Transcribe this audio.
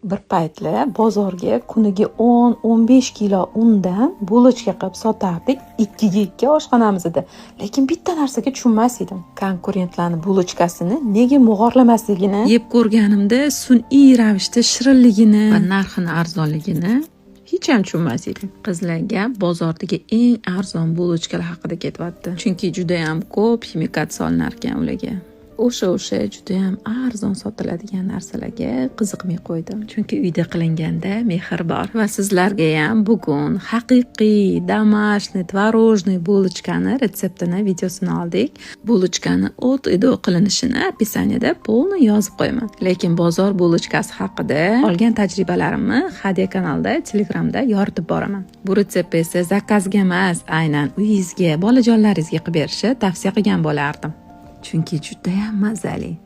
Bir paytlar bozorga kuniga 10-15 kilo undan булочка qilib sotardik, ikkiga ikki oshxonamizda. Lekin bitta narsaga tushunmas edim: konkurentlarni булочка sini nega mog'orlamasligini. Yeb ko'rganimda sun'iy ravishda shirinligini va narxini arzonligini hech ham tushunmas edim. Qizlarga bozordagi eng arzon булочка lar haqida ketyapti, chunki judayam ko'p ximikat solinar ekan ularga. O'sha judayam arzon sotiladigan narsalarga qiziqmay qo'ydim, chunki uyda qilinganda mehr bor. Va sizlarga ham bugun haqiqiy домашний творожный булочка ni retseptini videosini oldik. Булочка ni от и до qilinishini описание da полный yozib qo'yaman, lekin bozor булочка si haqida olgan tajribalarimni Hadya kanalda, Telegramda yoritib boraman. Bu retsept esa заказ ga emas, aynan uyingizga, bolajonlaringizga qilib berishni tavsiya qilgan bo'lardim, chunki judayam mazali.